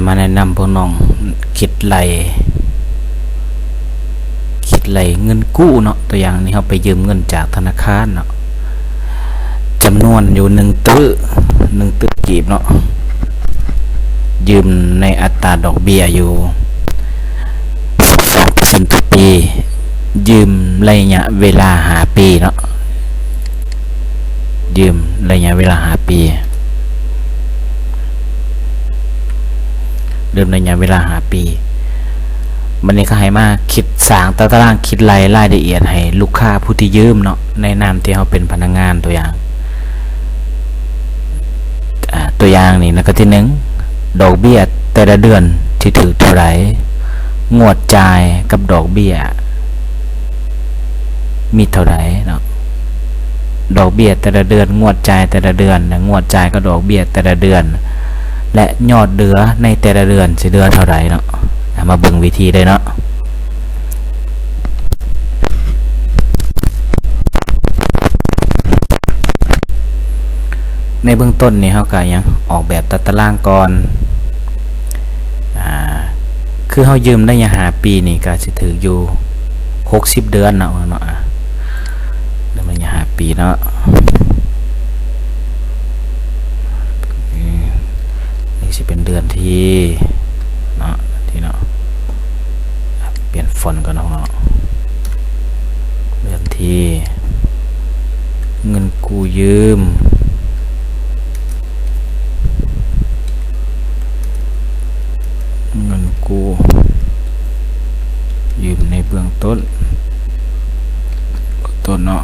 ມາແນະນຳພວກນ້ອງຄິດໄລ່ ຄິດໄລ່ເງິນກູ້ເນາະ. ຕົວຢ່າງນີ້ ເຮົາໄປຢືມເງິນຈາກທະນາຄານເນາະ ຈຳນວນຢູ່ໜຶ່ງຕື້ ໜຶ່ງຕື້ກີບເນາະ ຢືມໃນອັດຕາດອກເບ້ຍຢູ່ສິບສອງເປີເຊັນຕໍ່ປີ ຢືມໄລຍະເວລາຫ້າປີເນາະ ຢືມໄລຍະເວລາຫ້າປີ ເລີ່ມໄລຍະເວລາຫ້າປີ. ບັດນີ້ເຂົາໃຫ້ມາຄິດ ສ້າງຕາຕະລາງຄິດໄລ່ລາຍລະອຽດໃຫ້ລູກຄ້າຜູ້ທີ່ຢືມເນາະ ໃນນາມທີ່ເຮົາເປັນພະນັກງານ. ຕົວຢ່າງ ອາ ຕົວຢ່າງນີ້ນະ ຂໍ້ທີໜຶ່ງ ດອກເບ້ຍແຕ່ລະເດືອນຊິຖືກເທົ່າໃດ? ງວດຈ່າຍກັບດອກເບ້ຍມີເທົ່າໃດເນາະ? ດອກເບ້ຍແຕ່ລະເດືອນ, ງວດຈ່າຍແຕ່ລະເດືອນ, ແລະ ງວດຈ່າຍກັບດອກເບ້ຍແຕ່ລະເດືອນ ແລະ ຍອດເຫຼືອໃນແຕ່ລະເດືອນຊິເຫຼືອເທົ່າໃດເນາະ? ເອົາ ມາເບິ່ງວິທີເລີຍເນາະ. ໃນເບື້ອງຕົ້ນນີ້ ເຮົາກະຫຍັງ ອອກແບບຕາຕະລາງກ່ອນ. ອາ ຄືເຮົາຢືມໄລຍະຫ້າປີນີ້ ກະຊິຖືກຢູ່ຫົກສິບເດືອນເນາະ ເນາະ ອາ ໄລຍະຫ້າປີເນາະ. ອືມ ນີ້ຊິເປັນເດືອນທີເນາະ ເດືອນທີເນາະ ປ່ຽນຟອນກ່ອນເນາະ ເດືອນທີ ເງິນກູ້ຢືມ ເງິນກູ້ຢືມໃນເບື້ອງຕົ້ນ ເບື້ອງຕົ້ນເນາະ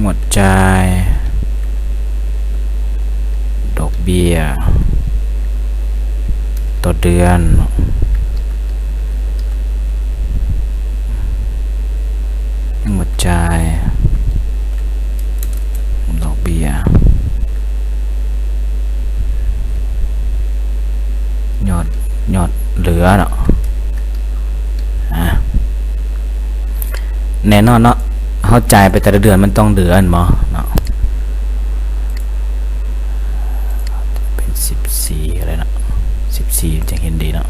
ງວດຈ່າຍ ດອກເບ້ຍຕໍ່ເດືອນ ງວດຈ່າຍ ດອກເບ້ຍ ຍອດ ຍອດເຫຼືອເນາະ. ອາ ແນ່ນອນເນາະ ເຮົາຈ່າຍໄປແຕ່ລະເດືອນມັນຕ້ອງເຫຼືອແມ່ນບໍ່ເນາະ? ເປັນສິບສີ່ກໍໄດ້ເນາະ ສິບສີ່ມັນຈັ່ງເຫັນດີເນາະ.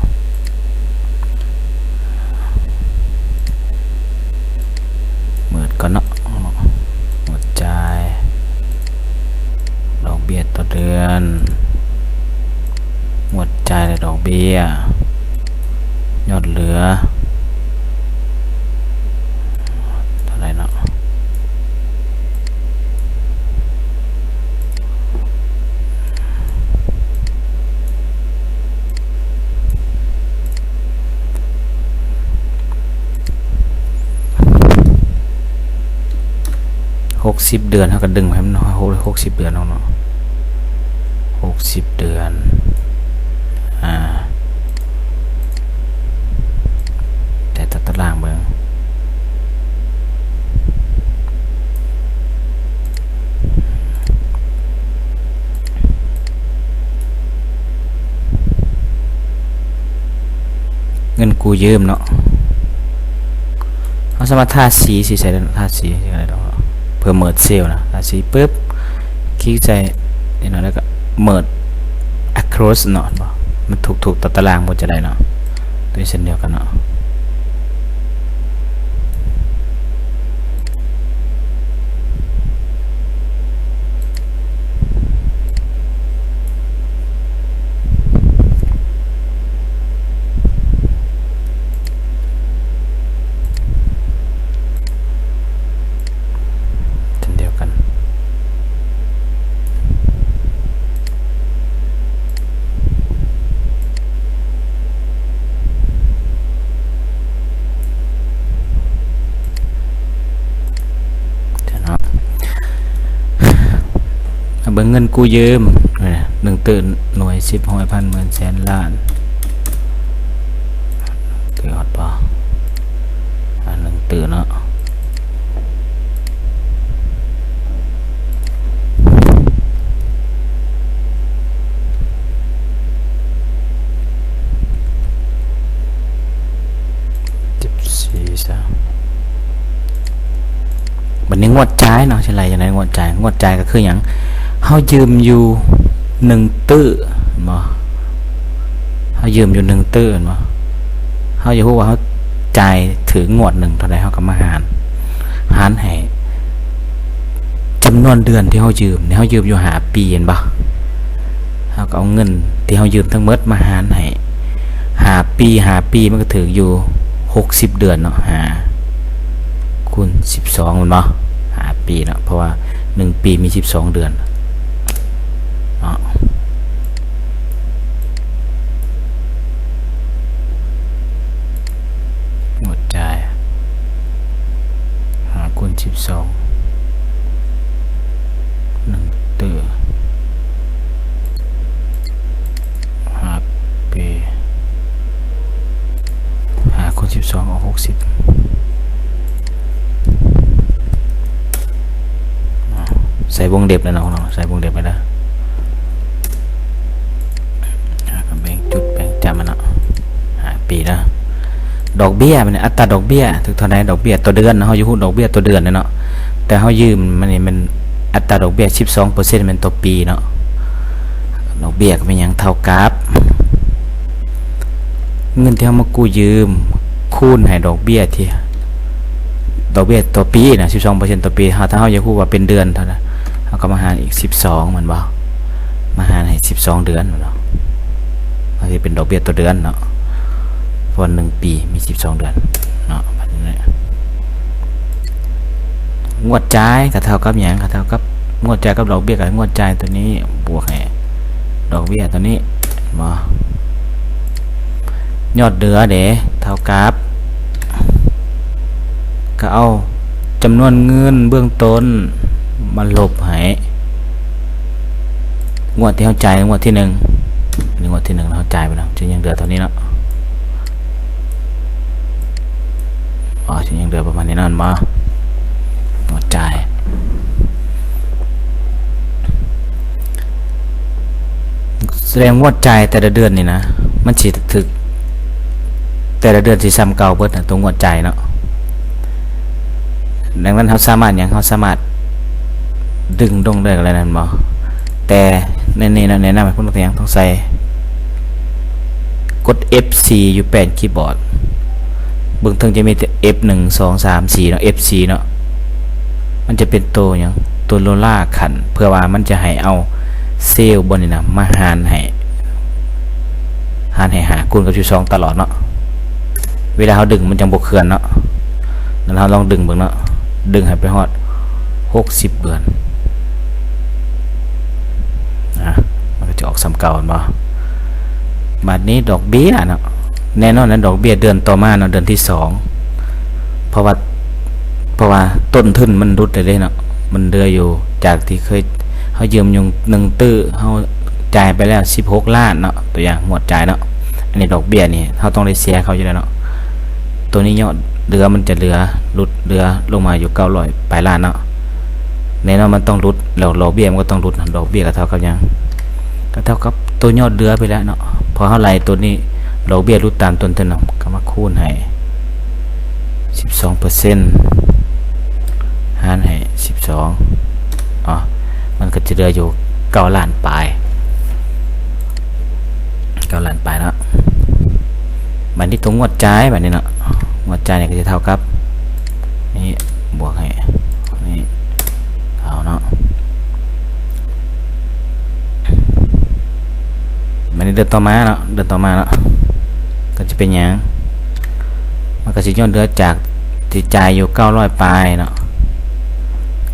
ເມີດກ່ອນເນາະ ງວດຈ່າຍ ດອກເບ້ຍຕໍ່ເດືອນ ງວດຈ່າຍ ແລະ ດອກເບ້ຍ ຍອດເຫຼືອເທົ່າໃດເນາະ? ຫົກສິບເດືອນ ເຮົາກໍດຶງໃຫ້ມັນ ຫົກ ຫົກສິບເດືອນເນາະ ຫົກສິບເດືອນ ອາ ແຕ່ຕາຕະລາງເບິ່ງ. ເງິນກູ້ຢືມເນາະ ເຮົາສາມາດທາສີ ສີໃສ່ໄດ້ເນາະ ທາສີໃສ່ກໍໄດ້ດອກ ເພື່ອເມີດເຊວນະ ທາສີປຶບ ຄລິກໃສ່ນີ້ເນາະ ແລ້ວກໍເມີດ across ເນາະ ເຫັນບໍ່ ມັນທຸກໆຕາຕະລາງບໍ່ຈະໄດ້ເນາະ ໂດຍເຊັ່ນດຽວກັນເນາະ. ເຊັ່ນດຽວກັນ. ເນາະ ມາເບິ່ງເງິນກູ້ຢືມ ເອີ ໜຶ່ງຕື້ ໜ່ວຍ ສິບ ຮ້ອຍ ພັນ ໝື່ນ ແສນ ລ້ານ ຕື້ຮອດບໍ່? ອາ ໜຶ່ງຕື້ເນາະ. ສິບສີ່ຊະ ບັດນີ້ງວດຈ່າຍເນາະ ຊິໄລ່ຈັ່ງໃດ? ງວດຈ່າຍ ງວດຈ່າຍກໍຄືຫຍັງ? ເຮົາຢືມຢູ່ໜຶ່ງຕື້ ແມ່ນບໍ່? ເຮົາຢືມຢູ່ໜຶ່ງຕື້ແມ່ນບໍ່? ເຮົາຢາກຮູ້ວ່າເຮົາຈ່າຍຖືກງວດໜຶ່ງເທົ່າໃດ ເຮົາກໍມາຫານ ຫານໃຫ້ຈຳນວນເດືອນທີ່ເຮົາຢືມ. ນີ້ເຮົາຢືມຢູ່ຫ້າປີແມ່ນບໍ່? ເຮົາກໍເອົາເງິນທີ່ເຮົາຢືມທັງໝົດມາຫານໃຫ້ຫ້າປີ ຫ້າປີມັນກໍຖືກຢູ່ຫົກສິບເດືອນເນາະ ຫ້າຄູນສິບສອງແມ່ນບໍ່? ຫ້າປີເນາະ ເພາະວ່າໜຶ່ງປີມີສິບສອງເດືອນເນາະ. ງົດຈ່າຍ ຫ້າຄູນສິບສອງ ໜຶ່ງຕື້ ຫ້າປີ ຫ້າຄູນສິບສອງ ອອກຫົກສິບ ໃສ່ວົງເລັບແລ້ວເນາະ ໃສ່ວົງເລັບໄປເດີ ແລ້ວກໍແບ່ງຈຸດແບ່ງຈຳມັນເນາະ ຫ້າປີເນາະ. ດອກເບ້ຍມັນ ອັດຕາດອກເບ້ຍຖືກເທົ່າໃດ? ດອກເບ້ຍຕໍ່ເດືອນເນາະ ເຮົາຢາກຮູ້ດອກເບ້ຍຕໍ່ເດືອນເນາະ ແຕ່ເຮົາຢືມມັນນີ້ແມ່ນອັດຕາດອກເບ້ຍສິບສອງເປີເຊັນແມ່ນຕໍ່ປີເນາະ. ດອກເບ້ຍກໍແມ່ນຫຍັງ? ເທົ່າກັບເງິນທີ່ເຮົາມາກູ້ຢືມ ຄູນໃຫ້ດອກເບ້ຍທີ່ ດອກເບ້ຍຕໍ່ປີນະ ສິບສອງເປີເຊັນຕໍ່ປີ. ເຮົາ ຖ້າເຮົາຢາກຮູ້ວ່າເປັນເດືອນເທົ່າໃດ ເຮົາກໍມາຫານອີກສິບສອງແມ່ນບໍ່? ມາຫານໃຫ້ສິບສອງເດືອນແມ່ນບໍ່? ມັນຊິເປັນດອກເບ້ຍຕໍ່ເດືອນເນາະ ເພາະວ່າໜຶ່ງປີມີສິບສອງເດືອນເນາະ. ບາດນີ້ ງວດຈ່າຍກໍເທົ່າກັບຫຍັງ? ກໍເທົ່າກັບງວດຈ່າຍກັບດອກເບ້ຍ ກໍງວດຈ່າຍຕົວນີ້ບວກໃຫ້ດອກເບ້ຍຕົວນີ້ ເຫັນບໍ່? ຍອດເຫຼືອເດ ເທົ່າກັບ ກໍເອົາຈຳນວນເງິນເບື້ອງຕົ້ນມາລົບໃຫ້ງວດທີ່ເຮົາຈ່າຍ ງວດທີໜຶ່ງ ນີ້ງວດທີໜຶ່ງເຮົາຈ່າຍໄປແລ້ວ ຈະຍັງເຫຼືອເທົ່ານີ້ເນາະ. ອໍ ຊິຍັງເຫຼືອປະມານນີ້ເນາະ ແມ່ນບໍ່? ງວດຈ່າຍ ສະແດງງວດຈ່າຍແຕ່ລະເດືອນນີ້ນະ ມັນຊິຖືກ ແຕ່ລະເດືອນຊິສ່ຳເກົ່າເບິດນະ ຕົວງວດຈ່າຍເນາະ. ດັ່ງນັ້ນເຮົາສາມາດຫຍັງ? ເຮົາສາມາດດຶງລົງໄດ້ກໍໄດ້ນະ ແມ່ນບໍ່? ແຕ່ໃນນີ້ນະ ແນະນຳໃຫ້ພວກນັກຮຽນຕ້ອງໃສ່ ກົດເອັຟສີ່ຢູ່ແປ້ນຄີບອດ ເບື້ອງເທິງຈະມີແຕ່ເອັຟໜຶ່ງ ສອງ ສາມ ສີ່ເນາະ ເອັຟສີ່ເນາະ ມັນຈະເປັນໂຕຫຍັງ? ໂຕໂລລາຂັ້ນ ເພື່ອວ່າມັນຈະໃຫ້ເອົາເຊວບ່ອນນີ້ນະມາຫານໃຫ້ ຫານໃຫ້ຫ້າຄູນກັບສິບສອງຕະຫຼອດເນາະ ເວລາເຮົາດຶງມັນຈັ່ງບໍ່ເຄື່ອນເນາະ. ນັ້ນເຮົາລອງດຶງເບິ່ງເນາະ ດຶງໃຫ້ໄປຮອດຫົກສິບເດືອນ ອາ ມັນກໍຈະອອກສ່ຳເກົ່າແມ່ນບໍ່? ບາດນີ້ດອກເບ້ຍເນາະ ແນ່ນອນນະ ດອກເບ້ຍເດືອນຕໍ່ມາເນາະ ເດືອນທີສອງ ເພາະວ່າ ເພາະວ່າຕົ້ນທຶນມັນຫຼຸດແລ້ວເດ້ເນາະ ມັນເຫຼືອຢູ່ ຈາກທີ່ເຄີຍເຮົາຢືມຢູ່ໜຶ່ງຕື້ ເຮົາຈ່າຍໄປແລ້ວສິບຫົກລ້ານເນາະ ຕົວຢ່າງງວດຈ່າຍເນາະ. ອັນນີ້ດອກເບ້ຍນີ້ເຮົາຕ້ອງໄດ້ເສຍເຂົາຢູ່ແລ້ວເນາະ ຕົວນີ້ຍອດເຫຼືອມັນຈະເຫຼືອ ຫຼຸດເຫຼືອລົງມາຢູ່ເກົ້າຮ້ອຍປາຍລ້ານເນາະ ແນ່ນອນມັນຕ້ອງຫຼຸດ ແລ້ວດອກເບ້ຍມັນກໍຕ້ອງຫຼຸດ ດອກເບ້ຍກໍເທົ່າກັບຫຍັງ? ກໍເທົ່າກັບຕົວຍອດເຫຼືອໄປແລ້ວເນາະ ເພາະເຮົາໄລ່ຕົວນີ້ ດອກເບ້ຍຫຼຸດຕາມຕົ້ນທຶນເນາະ ກໍມາຄູນໃຫ້ສິບສອງເປີເຊັນ ຫານໃຫ້ສິບສອງ ອໍ ມັນກໍຈະເຫຼືອຢູ່ເກົ້າລ້ານປາຍ ເກົ້າລ້ານປາຍເນາະ. ບາດນີ້ຕົວງວດຈ່າຍບາດນີ້ເນາະ ງວດຈ່າຍນີ້ກໍຈະເທົ່າກັບ ນີ້ບວກໃຫ້ນີ້ເທົ່າເນາະ. ບາດນີ້ເດືອນຕໍ່ມາເນາະ ເດືອນຕໍ່ມາເນາະ ກໍຈະເປັນຫຍັງ? ມັນກໍຊິຍອດເຫຼືອຈາກທີ່ຈ່າຍຢູ່ເກົ້າຮ້ອຍປາຍເນາະ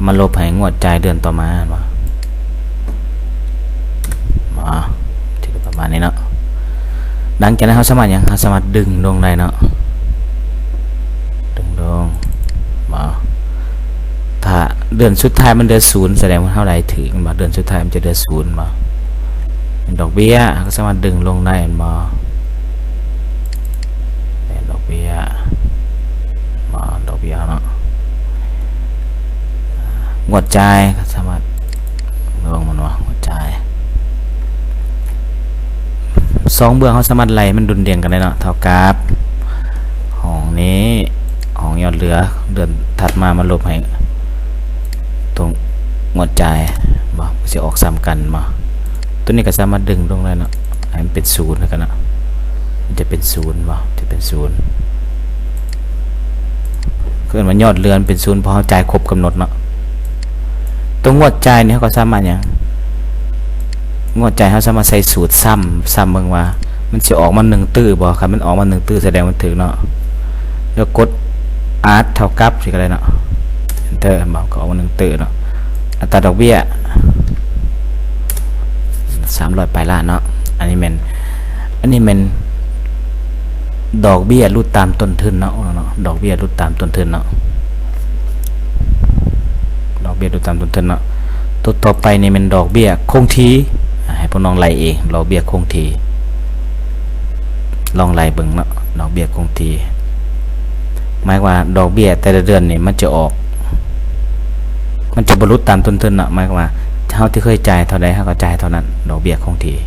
ມາລົບໃຫ້ງວດຈ່າຍເດືອນຕໍ່ມາ ເຫັນບໍ່? ບໍ່ ທີ່ປະມານນີ້ເນາະ. ຫຼັງຈາກນັ້ນເຮົາສາມາດຫຍັງ? ເຮົາສາມາດດຶງລົງໄດ້ເນາະ ດຶງລົງ ບໍ່ ຖ້າເດືອນສຸດທ້າຍມັນເຫຼືອສູນ ສະແດງວ່າເຮົາໄລ່ຖືກ ແມ່ນບໍ່? ເດືອນສຸດທ້າຍມັນຈະເຫຼືອສູນ ບໍ່ ເປັນດອກເບ້ຍ ເຮົາກໍສາມາດດຶງລົງໄດ້ ແມ່ນບໍ່? ແມ່ນດອກເບ້ຍ ບໍ່ ດອກເບ້ຍເນາະ. ງວດຈ່າຍ ສາມາດເບິ່ງມັນວ່າງວດຈ່າຍ ສອງເບື້ອງເຮົາສາມາດໄລ່ມັນດຸ່ນດ່ຽງກັນໄດ້ເນາະ ເທົ່າກັບຫ້ອງນີ້ ຫ້ອງຍອດເຫຼືອ ເດືອນຖັດມາມາລົບໃຫ້ຕົວງວດຈ່າຍ ບໍ່ ມັນຊິອອກສ່ຳກັນ ບໍ່ ຕົວນີ້ກໍສາມາດດຶງລົງໄດ້ເນາະ ໃຫ້ມັນເປັນສູນຄືກັນເນາະ ຈະເປັນສູນບໍ່? ຈະເປັນສູນ ເອີ້ນວ່າຍອດເຫຼືອເປັນສູນ ເພາະເຮົາຈ່າຍຄົບກຳນົດເນາະ. ຕົວງວດຈ່າຍນີ້ເຮົາກໍສາມາດຫຍັງ? ງວດຈ່າຍເຮົາສາມາດໃສ່ສູດຊ້ຳ ຊ້ຳເບິ່ງວ່າມັນຊິອອກມາໜຶ່ງຕື້ບໍ່? ຄັນມັນອອກມາໜຶ່ງຕື້ ສະແດງວ່າມັນຖືກເນາະ. ແລ້ວກົດ add ເທົ່າກັບ ຊິກໍໄດ້ເນາະ enter ເຫັນບໍ່? ກໍອອກມາໜຶ່ງຕື້ເນາະ. ອັດຕາດອກເບ້ຍ ສາມຮ້ອຍປາຍລ້ານເນາະ. ອັນນີ້ແມ່ນ ອັນນີ້ແມ່ນດອກເບ້ຍຫຼຸດຕາມຕົ້ນທຶນເນາະ ເນາະ ດອກເບ້ຍຫຼຸດຕາມຕົ້ນທຶນເນາະ ດອກເບ້ຍຫຼຸດຕາມຕົ້ນທຶນເນາະ. ຕົວຕໍ່ໄປນີ້ແມ່ນດອກເບ້ຍຄົງທີ່ ອາ ໃຫ້ພວກນ້ອງໄລ່ເອງ ດອກເບ້ຍຄົງທີ່ ລອງໄລ່ເບິ່ງເນາະ ດອກເບ້ຍຄົງທີ່ ໝາຍວ່າດອກເບ້ຍແຕ່ລະເດືອນນີ້ມັນຈະອອກ ມັນຈະບໍ່ຫຼຸດຕາມຕົ້ນທຶນເນາະ ໝາຍຄວາມວ່າເຮົາທີ່ເຄີຍຈ່າຍເທົ່າໃດ ເຮົາກໍຈ່າຍເທົ່ານັ້ນ ດອກເບ້ຍຄົງທີ່.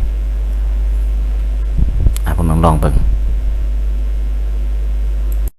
ອາ ພວກນ້ອງລອງເບິ່ງ